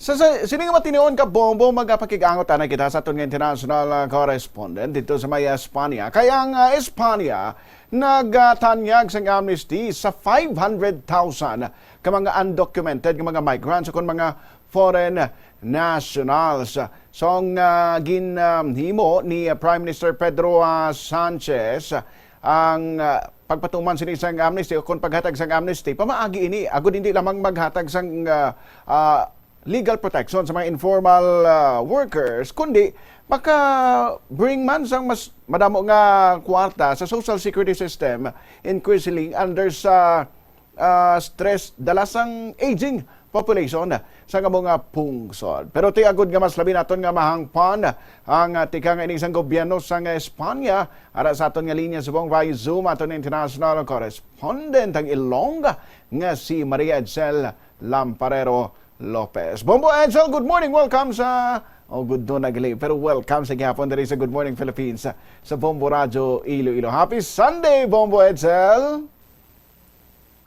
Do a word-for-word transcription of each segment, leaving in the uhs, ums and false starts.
Sa, sa sini nga matinion ka bombo, magapakig-angot anay kita sa aton nga international, ah, correspondent dito sa may Espanya. Kay ang, ah, Espanya nagatanyag sang amnesty sa five hundred thousand ka mga undocumented nga mga migrants o kon mga foreign nationals. So, ang, ah, ginhimo ni, ah, Prime Minister Pedro, ah, Sanchez, ang, ah, pagpatuman sini sang amnesty o kon paghatag sang amnesty, pamaagi ini, agud hindi lamang maghatag sang, ah, ah, legal protection sa mga informal, ah, workers, kundi maka-bring man sang mas madamo nga kwarta sa social security system, increasingly under sa, ah, stress dala sang aging population sang amo nga pungsod. Pero ti agud nga mas labi naton nga mahangpan ang, ah, tikang ini sang gobyerno sang Espanya, ara sa aton nga linya subong via Zoom, aton international correspondent ang Ilongga nga si Maria Edsel Lamparero Lopez. Bombo Edsel, good morning. Welcome sa, oh, good noon na gali, pero welcome sa gihapon diri sa Good Morning Philippines sa, sa Bombo Radyo Iloilo. Happy Sunday, Bombo Edsel!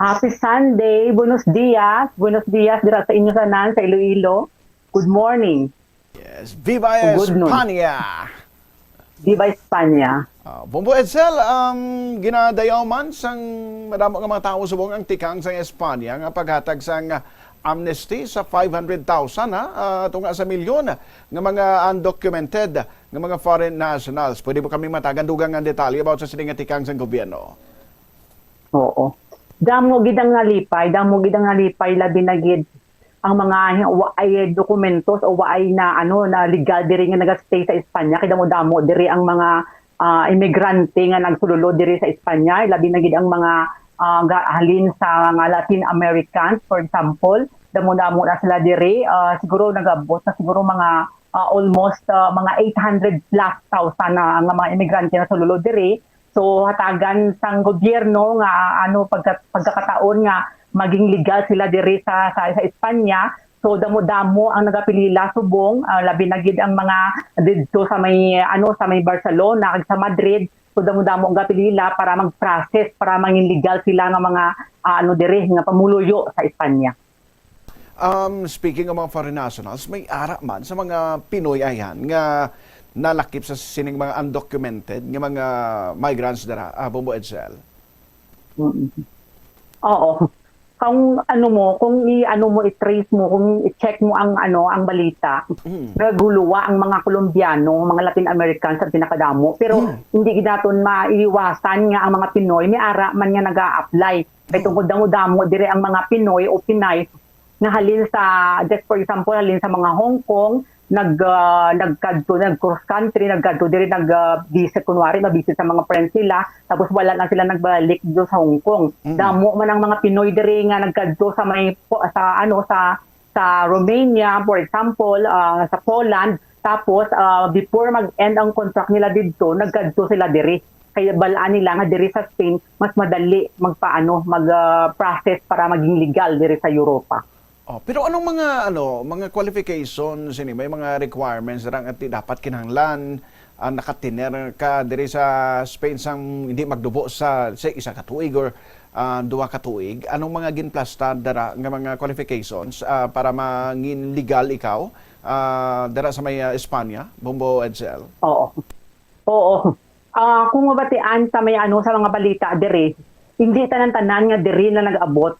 Happy Sunday! Buenos dias! Buenos dias dira sa inyo tanan sa Iloilo. Good morning! Yes, viva Good noon. Espanya! Viva Espanya! Ah, Bombo Edsel, um, ginadayaw man sang madamo nga mga tawo subong ang tikang sa Espanya nga paghatag sang amnesty sa five hundred thousand, ha, ah, tunga sa milyon nga mga undocumented nga mga foreign nationals. Pwede ba kami matagan dugang nga detalye about sa sini nga tikang sang gobyerno? Oo. Damo gid ang nalipay, damo gid ang nalipay, labi na gid ang mga waay dokumentos o waay na, ano, na legal diri nga naga-stay sa Espanya. Kay damo-damo diri ang mga, ah, imigrante nga nagsululod diri sa Espanya, labi na gid ang mga, ah, ga-, halin sa mga Latin Americans, for example. Damo-damo na sila diri. Ah, siguro nag-abot na siguro mga, ah, almost, ah, mga eight hundred plus thousand na nga mga imigrante na sululod diri. So, hatagan sang gobyerno nga, ano, pagka-, pagkakataon nga maging legal sila diri sa, sa, sa Espanya. So, damo-damo ang nagapilila subong, ah, labi na gid ang mga didto sa may, ano, sa may Barcelona kag sa Madrid. So, damo-damo ang gapilila para mag-process, para mangin legal sila nga mga, ah, ano, diri nga pamuluyo sa Espanya. Um, speaking of mga foreign nationals, may ara man sa mga Pinoy ayan nga nalakip sa sining mga undocumented nga mga migrants dira, ah, Bombo Edsel. Mm. Oo. Kung ano mo, kung i-, ano mo, i-trace mo, kung i-check mo ang, ano, ang balita, Mm. naguluwa ang mga Colombiano, mga Latin Americans ang pinakadamo. Pero Mm. hindi gid naton maiwasan nga ang mga Pinoy may ara man nga naga-apply. Kay Mm. tungod damo-damo diri ang mga Pinoy o Pinay nga halin sa, just for example, halin sa mga Hong Kong, nag, ah, nagkadto, nag-cross country, nagkadto diri, nag, ah, visit, kunwari, ma-visit sa mga friends nila, tapos wala na sila nagbalik do sa Hong Kong. Mm. Damo man ang mga Pinoy diri nga nagkadto sa may, sa, ano, sa, sa Romania, for example, ah, sa Poland, tapos, ah, before mag-end ang contract nila didto, nagkadto sila diri. Kaya balaan nila nga diri sa Spain, mas madali magpaano, mag, ah, process para maging legal diri sa Europa. Oh, pero anong mga, ano, mga qualifications ini? May mga requirements ra nga ti-, dapat kinahanglan, ah, nakatiner ka diri sa Spain sang hindi magdubo sa, sa isa ka tuig or, ah, duha ka tuig? Anong mga ginplasta dara nga mga qualifications, ah, para mangin legal ikaw, ah, dara sa may, ah, Espanya, Bombo Edsel? Oo. Oo. Ah, kung mabatian sa may ano, sa mga balita diri, hindi tanan-tanan nga diri na nag-abot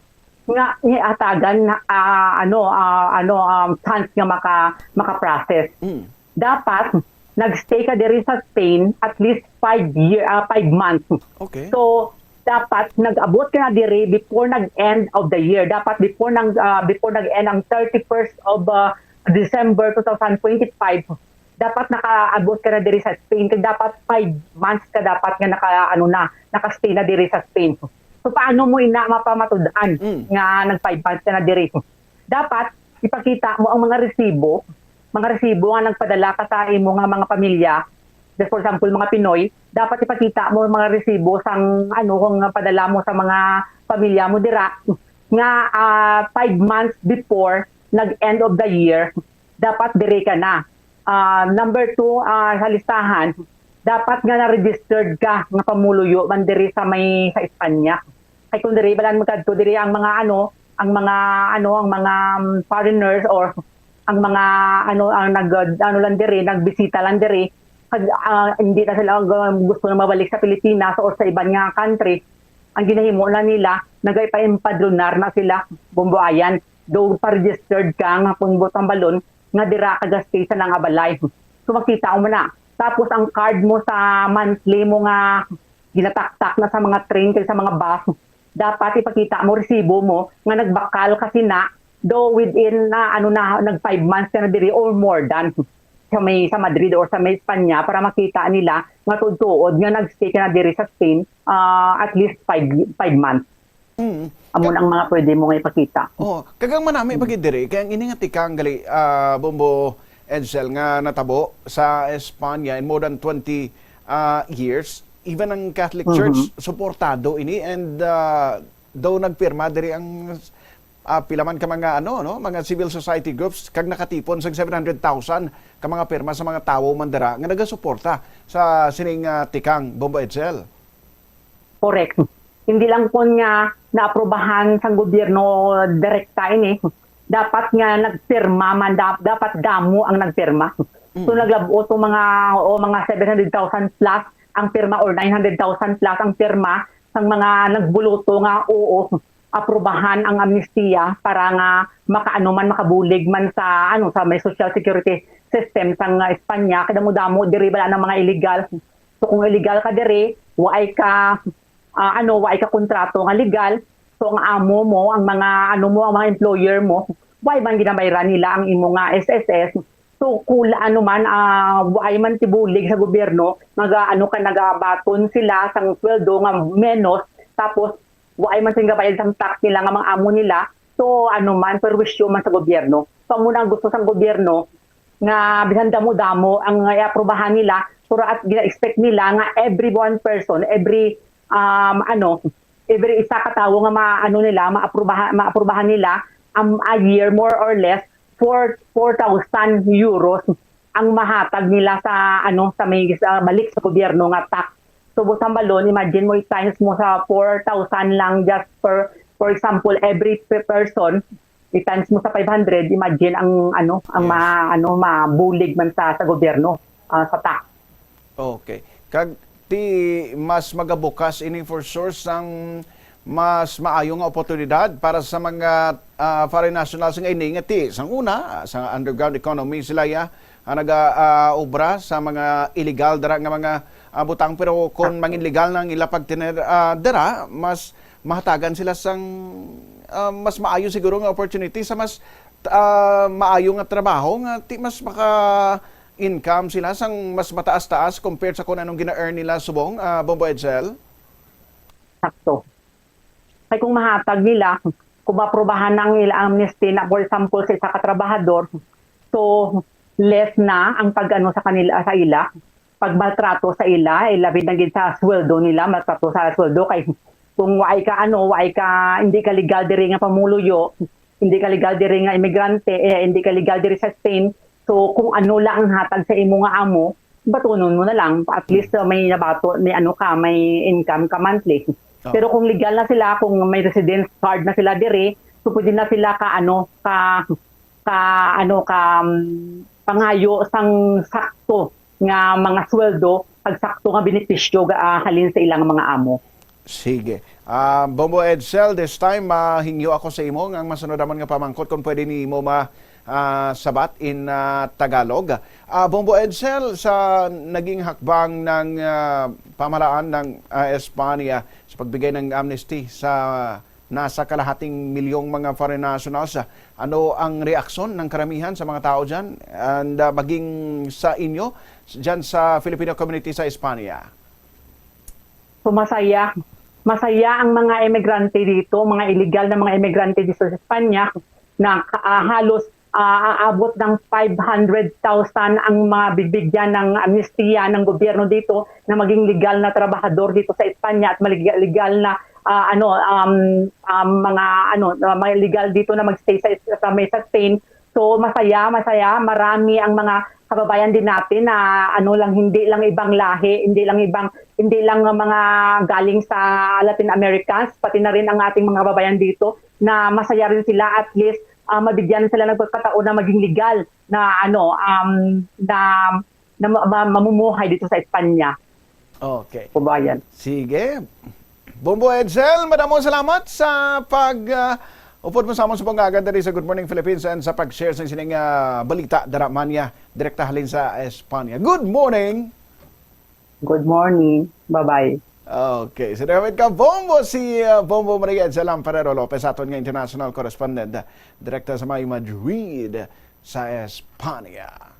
nga ihatagan, ah, ano, ah, ano, um, chance nga maka-, maka-process. Mm. Dapat nag-stay ka diri sa Spain at least five year, ah, five months. Okay. So, dapat nag-abot ka na diri before nag-end of the year. Dapat before nang, ah, before nag-end ang thirty-first of, ah, December two thousand twenty-five, dapat nakaabot ka na diri sa Spain, kag dapat five months ka dapat nga naka, ano na, naka-stay na diri sa Spain. So, paano mo ina mapamatud-an Mm. nga nag five months ka na diri? Dapat ipakita mo ang mga resibo, mga resibo nga nagpadala ka sa imo nga mga pamilya. Just for example, mga Pinoy, dapat ipakita mo ang mga resibo sang, ano, kung padala mo sa mga pamilya mo dira nga, ah, five months before nag-end of the year, dapat diri ka na. Ah, number two, ah, sa listahan, dapat nga na-registered ka nga pamuluyo man diri sa may, sa Espanya. Kay kung diri, balan magkadto diri ang mga, ano, ang mga, ano, ang mga, um, foreigners or ang mga, ano, ang nag-, ano lang diri, nagbisita lang diri, kag, ah, hindi na sila, ah, gusto na mabalik sa Pilipinas or sa iban nga country. Ang ginahimo na nila, nagaipa-empadronar na sila, Bombo Ayan. Daw pa-registered ka nga kung butang balon, nga dira ka ga-stay sa nang abalay. So, makita mo na. Tapos, ang card mo sa monthly mo nga ginataktak na sa mga train kag sa mga bus, dapat ipakita mo, resibo mo, nga nagbakal ka sina, daw within na, ano na, nag five months ka na diri or more than sa may, sa Madrid or sa may Espanya para makita nila nga tuod-tuod nga nag-stay ka na diri sa Spain, ah, at least five, five months. Mm. Amo na ang mga pwede mo nga ipakita. Oh, kagang manami pa gid diri, kay ang ini nga tikang gali, ah, Bombo Edsel, nga natabo sa Espanya in more than twenty, ah, years, even ang Catholic Mhm. Church, suportado ini, and, ah, daw nagpirma diri ang, ah, pila man ka mga, ano, no, mga civil society groups, kag nakatipon sa seven hundred thousand ka mga pirma sa mga tawo man dira nga nagasuporta sa sining, ah, tikang, Bombo Edsel. Correct. Hindi lang kun nga naaprubahan sang gobyerno direkta ini, dapat nga nagpirma man, da-, dapat damo ang nagpirma. So, Mm. naglab-ot ang mga, o, mga seven hundred thousand plus ang pirma or nine hundred thousand plus ang pirma sang mga nagbuloto nga oo, aprubahan ang amnestiya para nga makaano man, makabulig man sa, ano, sa may social security system sang, ah, Espanya. Kay damo-damo diri bala ang mga illegal. So, kung illegal ka diri, waay ka, ah, ano, waay ka kontrato nga legal. So, ang amo mo, ang mga, ano mo, ang mga employer mo, waay man ginabayran nila ang imo nga S S S. So, kung ano man, ah, waay man tibulig sa gobyerno, naga-, ano ka, nagabaton sila sang sweldo nga menos, tapos waay man sila gabayad sang tax nila nga mga amo nila. So, ano man, perwisyo man sa gobyerno. So, amo na ang gusto sang gobyerno, nga bisan damo-damo ang iaprubahan nila, pero at gina-expect nila nga every one person, every, um, ano, every isa ka tawo nga ma-, ano nila, maaprubaha-, maaprubahan nila, um, a year, more or less, four, four thousand euros ang mahatag nila sa, ano, sa may, sa balik sa gobyerno nga tax. So, butang balon, imagine mo, i-times mo sa four thousand lang just per, for example, every pe-, person, i-times mo sa five hundred, imagine ang, ano, ang Yes. ma-, ano, mabulig man sa, sa gobyerno, ah, sa tax. Okay. Kag ti mas magabukas ini for sure sang mas maayo nga oportunidad para sa mga, ah, foreign nationals nga ini nga ti sang una, ah, sa underground economy sila ya, ah, naga, ah, obra sa mga illegal dira nga mga, ah, butang, pero kung mangin legal na ang ila pagtener, ah, dira, mas mahatagan sila sang, ah, mas maayo siguro nga opportunity sa mas, ah, maayo nga trabaho nga ti mas maka income sila sang mas mataas-taas compared sa kung anong gina-earn nila subong, ah, Bombo Edsel? Sakto. Kay kung mahatag nila, kung maprobahan ang ila amnesty na, for example, sa isa ka trabahador, so less na ang pag-ano sa kanila, sa ila, pagmaltrato sa ila, eh, labi na gid sa sweldo nila, maltrato sa sweldo. Kay kung waay ka, ano, waay ka, hindi ka legal diri nga pumuluyo, hindi ka legal diri nga imigrante, eh, hindi ka legal diri sa Spain, so kung ano lang ang hatag sa imo nga amo, batunon mo na lang. At least, uh, may nabato, may ano ka, may income ka monthly. Oh. Pero kung legal na sila, kung may residence card na sila diri, so pwede na sila ka, ano, ka, ka, ano, ka, um, pangayo sang sakto nga mga sweldo, kag sakto nga benepisyo ga, ah, halin sa ilang mga amo. Sige. Ah, Bombo Edsel, this time, mahingyo ako sa imo nga ang masunod naman nga pamangkot kung pwede nimo ma-, ah, sabat in, ah, Tagalog. Ah, Bombo Edsel, sa naging hakbang ng, ah, pamahalaan ng, ah, Espanya sa pagbigay ng amnesty sa nasa kalahating milyong mga foreign nationals, ah, ano ang reaksyon ng karamihan sa mga tao dyan? And, ah, maging sa inyo, dyan sa Filipino community sa Espanya? So, masaya. Masaya ang mga emigrante dito, mga illegal na mga emigrante dito sa Espanya, na, ah, halos, ah, aabot ng five hundred thousand ang mga bibigyan ng amnestiya ng gobyerno dito na maging legal na trabahador dito sa Espanya at maliga-, legal na, ah, ano, um, um, mga, ano, uh, mga legal dito na magstay sa, sa may sa Spain. So, masaya, masaya. Marami ang mga kababayan din natin na, ano lang, hindi lang ibang lahi, hindi lang ibang, hindi lang mga galing sa Latin Americans, pati na rin ang ating mga kababayan dito na masaya rin sila. At least, ah, mabigyan sila ng pagkataon na maging legal na, ano, um, na, na ma- ma- mamumuhay dito sa Espanya, Okay. kabayan. Sige. Bombo Edsel, madamo salamat sa pag ah, upod mo sa among subong nga agenda diri sa Good Morning Philippines and sa pag-share sa sining ah, balita dara man niya direkta halin sa Espanya. Good morning. Good morning. Bye-bye. Okay, so dapat ka Bombo si ah, Bombo Maria Edsel Lamparero Lopez, aton nga international correspondent ah, direkta sa may Madrid sa Espanya.